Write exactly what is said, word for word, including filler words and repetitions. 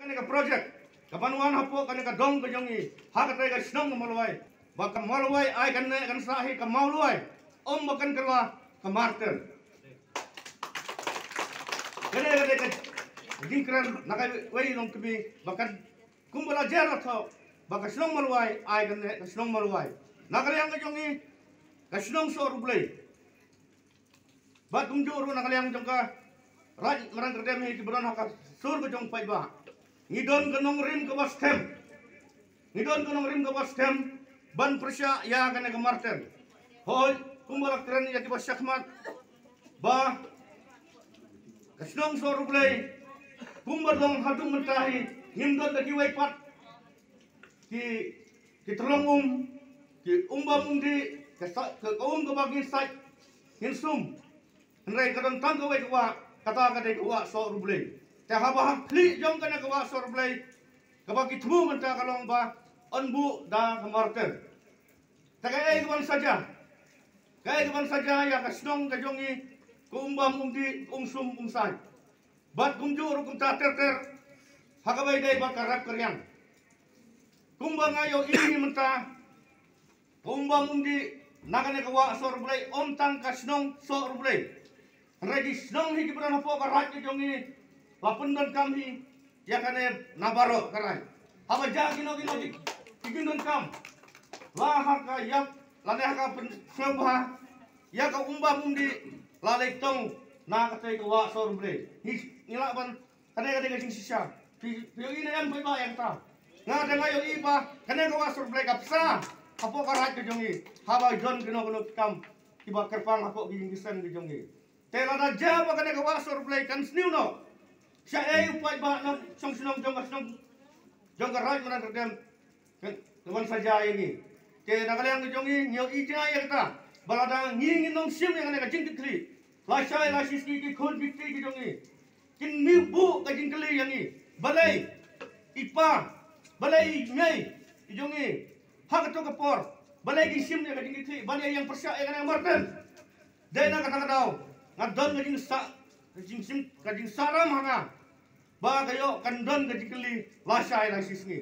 Kane ka project kaban wan hapoh kane ka dong ka jong i ha kata ka shnong ka Mawlwai, ba ka Mawlwai ai kane kan sa hi ka Mawlwai, ym ba kan kylla ka Marten. Kane ka dei ka jingkren na kawei ka longkmie ba kan kumba la jer la thoh ba ka shnong Mawlwai ai kane ka shnong Mawlwai. Na ka liang ka jong i ka shnong Sohrublei. Bad kumjuh ruh na ka liang jong ka Raid Madan Kyrdem hi kiba don ha ka sur ka jong paidbah. Ngi don ka nongrim kaba skhem. Ngi don ka nongrim kaba skhem ban pyrshah ïa kane ka Marten. Hooid, kumba la kren ïa kiba shakhmat ba ka shnong Sohrublei kumba long haduh mynta hi ngim don da kiwei pat ki ki tyrlong um, ki um bam um dih, ka sa- ka um kaba ngin sait ngin sum. Hynrei ka don tang kawei ka wah, kata ka dei ka wah Sohrublei. Te haba ha khlieh jong kane ka wah Sohrublei kaba ki thmu mynta ka long ba yn buh da ka Marten. Te kaei kaban sa jia? Kaei kaban sa jia ïa ka shnong ka jong i, ka um bam um dih, um sum um sait? Bad kumjuh ruh kumta ter ter ha kaba ïadei bad ka rep ka riang. Kumba nga ïohi mynta, ka um bam um dih na kane ka wah Sohrublei, ym tang ka shnong Sohrublei, hynrei ki shnong hi kiba don hapoh ka Raid ka jong i la pyndonkam hi ïa kane na baroh ka Raid. Haba jia kino kino ki jingdonkam, la ha ka ïap lane ha ka pynsngewbha ïa ka um bam um dih, la leit tong na katei ka wah Sohrublei. Ngi ngi lah ban, kane ka dei ka jingshisha. Phi phi ïohi ne em paidbah ïa kata? Nga te nga ïohi ba kane ka wah Sohrublei ka pisa hapoh ka Raid ka jong i haba jon kino kino ki kam kiba kyrpang hapoh ki ïing ki sem ki jong i. Te lada jia ba kane ka wah Sohrublei kan sniew noh, shaei u paidbah na shong shnong jong ka shnong jong ka Raid Madan Kyrdem kan kan wan sa jia ïa ngi? Te na ka liang ka jong i ngi ïohi jngai ïa kata ba lada ngi ngin ym shim ïa kane ka jingkitkhlieh lashai lashisngi, ki khun ki kti ki jong i kin mih buh ka jingkylli ïa ngi. Balei i pa, balei i mei i jong i ha kato ka por, balei ki shim ïa ka jingkitkhlieh ban ïa ïeng pyrshah ïa kane ka Marten? Dei na kata ka daw nga don ka jingsa- ka jingsim- ka jingsahram ha nga ba ka ïoh kan don ka jingkylli lashai lashisngi.